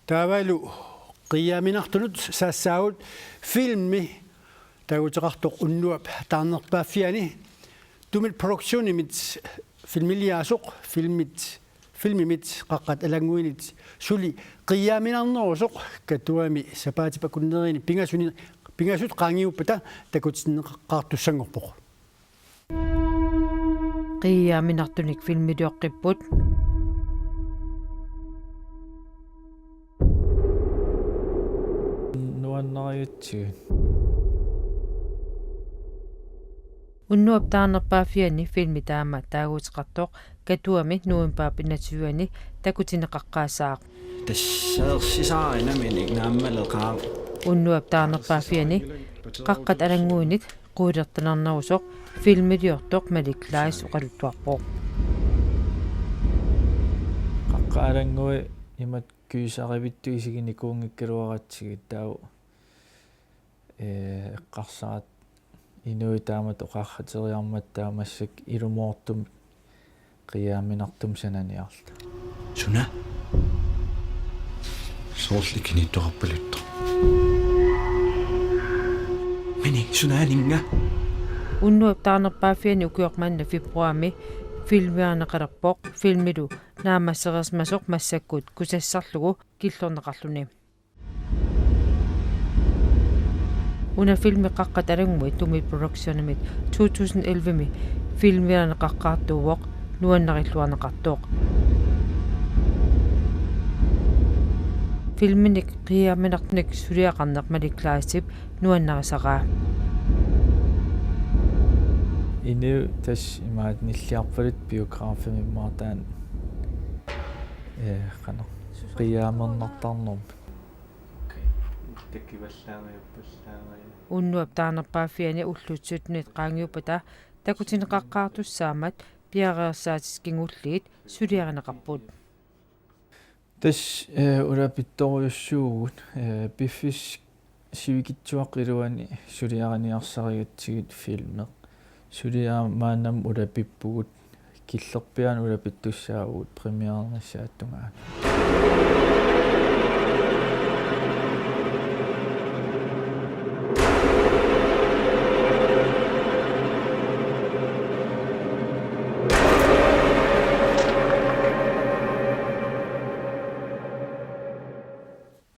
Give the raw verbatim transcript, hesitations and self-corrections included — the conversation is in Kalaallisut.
Taavalu qiiaminartunut saassaagut filmi taaguuteqartoq Unnuap Taarnerpaaffiani Tumit Productionimit filmiliaasoq, filmit, filmimit Qaqqat Alannguinit suli qiiaminarnerusoq Katuami sapaatip akunnerini pingasuni, pingasut qaangiuppata takutinneqaqqaartussanngorpoq. Qiiaminartunik filmilioqqipput. Nuannarigatsigu. Unnuap Taarnerpaaffiani filmi taama taaguuteqartoq Katuami novembarip enogtyve-ani takutinneqaqqaassaaq. Tassaarsisaarinaminnik naammaleqaaq. Unnuap Taarnerpaaffiani Qaqqat Alannguinit quilertanarnerusoq filmiliortoq Malik Leis oqaluttuarpoq. Qaqqat Alanngui imatut gyserivittoq isiginikuunngikkaluaratsigit taava, ee, eqqarsaratta inuit taamatut oqarrateriarmata taava massakkut ilumoortumik qiiaminartumik sananiarluta. Suna? Soorlu ikiniittoqarpaluttoq. Mani, sunaaninnga? Unnuap Taarnerpaaffiani ukioq manna februarimi filmiliorneqalerpoq, filmilu naammassereersimasoq massakkut kusassarlugu killorneqarluni. Una filmi Qaqqat Alanngui Tumit Productionimit to tusind elleve-mi filmiliorneqaqqaartuuvoq, nuannarilluarneqartoq. Filminik qiiaminartunik suliaqarneq Malik Leisip nuannarisaraa. Inuit tassa imaattoq nilliarpaluttut biografimi immaqa taanna, ee, qanoq, qiiamernartarnermut. Takivallaangajappallaagai. Unnuap Taarnerpaaffiani ullut syttenit qaangiuppata takutinneqaqqaartussaammat piareersaatit kingulliit suliarineqarput. Tassa, ee, ulapittorujussuuvugut, ee, piffissaq sivikitsuaqqap iluani suliariniarsarigatsigit filmeq. Suliaq maannamut ulapippugut, killerpiaanut ulapittussaavugut premierenissaata tungaanut.